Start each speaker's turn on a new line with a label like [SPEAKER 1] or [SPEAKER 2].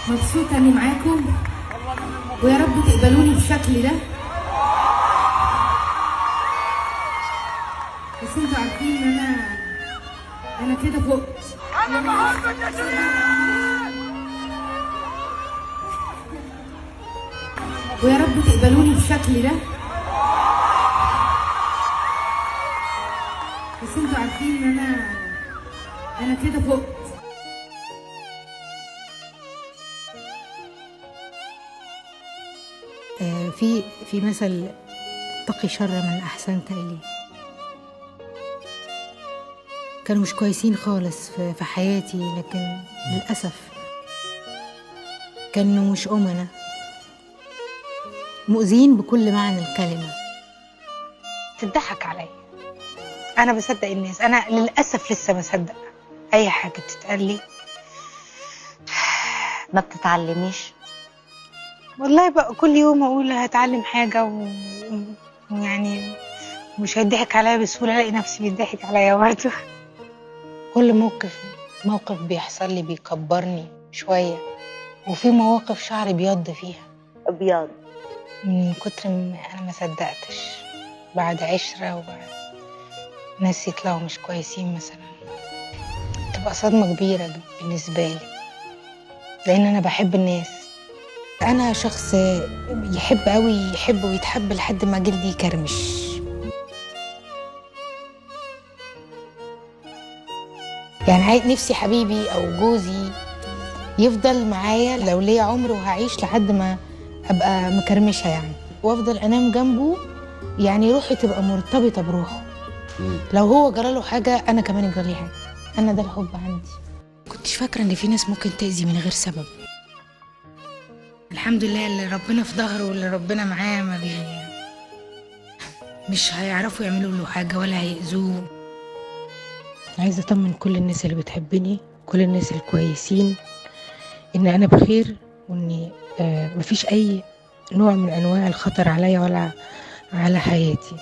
[SPEAKER 1] مبسوطة اني معاكم، ويا رب تقبلوني بالشكل ده. بس انتوا عارفين ان انا كده فقت.
[SPEAKER 2] انا بحبك يا شيرين،
[SPEAKER 1] ويا رب تقبلوني بالشكل ده. بس انتوا عارفين ان انا كده فقت.
[SPEAKER 3] في مثل اتقي شر من احسنت اليه. كانوا مش كويسين خالص في حياتي، لكن للاسف كانوا مش امنا، مؤذيين بكل معنى الكلمة. تضحك عليا، انا بصدق الناس، انا للاسف لسه بصدق اي حاجة بتتقال لي.
[SPEAKER 4] ما بتتعلميش؟
[SPEAKER 3] والله بقى كل يوم اقول هتعلم حاجة ويعني مش هيضحك عليا بسهولة، الاقي نفسي بيضحك عليا برضه. كل موقف بيحصل لي بيكبرني شوية، وفي مواقف شعري بيض فيها.
[SPEAKER 4] ابيض
[SPEAKER 3] من كتر ما انا ما صدقتش بعد عشرة وبعد ناس يطلعوا مش كويسين مثلا، تبقى صدمة كبيرة بالنسبة لي، لان انا بحب الناس. أنا شخص يحب أوي، يحب ويتحب لحد ما جلدي يكرمش. يعني نفسي حبيبي أو جوزي يفضل معايا لو ليا عمر، وهعيش لحد ما أبقى مكرمشة يعني، وأفضل أنام جنبه، يعني روحي تبقى مرتبطة بروحه. لو هو جراله حاجة أنا كمان جرالي حاجة. أنا ده الحب عندي. كنتش فاكرة إن في ناس ممكن تأذي من غير سبب. الحمد لله اللي ربنا في ظهره واللي ربنا معاه ما مش هيعرفوا يعملوا له حاجة ولا هيأذوه. عايزة أطمن كل الناس اللي بتحبني، كل الناس الكويسين، إن أنا بخير، وإن مفيش أي نوع من أنواع الخطر عليا ولا على حياتي.